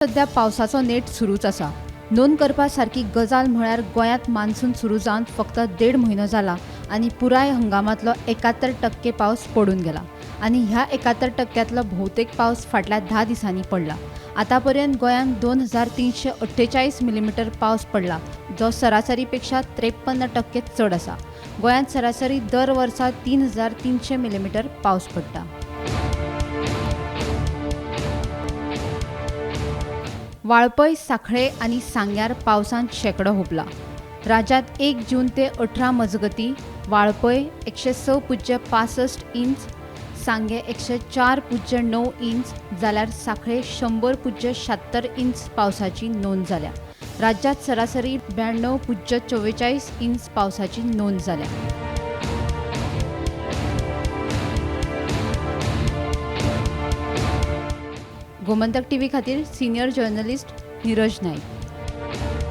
सध्या पावसाचो नेट सुरूच आसा. नोंद करपा सारकी गजाल म्हळ्यार गोंयांत मान्सून सुरू जावन फक्त 1.5 म्हयनो जाला आनी पुराय हंगामांतलो 71% पावस पडून गेला आनी ह्या 71%तलो भोवतेक पावस फाटल्या 10 दिसांनी पडला. आतापर्यंत गोंयांत 2348 मिलीमीटर पावस पडला, जो सरासरी पेक्षा 53% चड आसा. गोंयांत सरासरी दर वर्सा 3300 मिलीमीटर पावस पडटा. वाळपय, सांखळे आनी सांग्यार पावसान शेंकडो हुपला. राज्यांत 1 जून ते 18 मजगती वाळपय 106.65 इंच, सांगे 104.9 इंच जाल्यार सांखळे 100.76 इंच पावसाची नोंद जाल्या. राज्यांत सरासरी 92.44 इंच पावसाची नोंद जाल्या. गोमंतक टीव्ही खातीर सिनियर जर्नलिस्ट नीरज नाईक.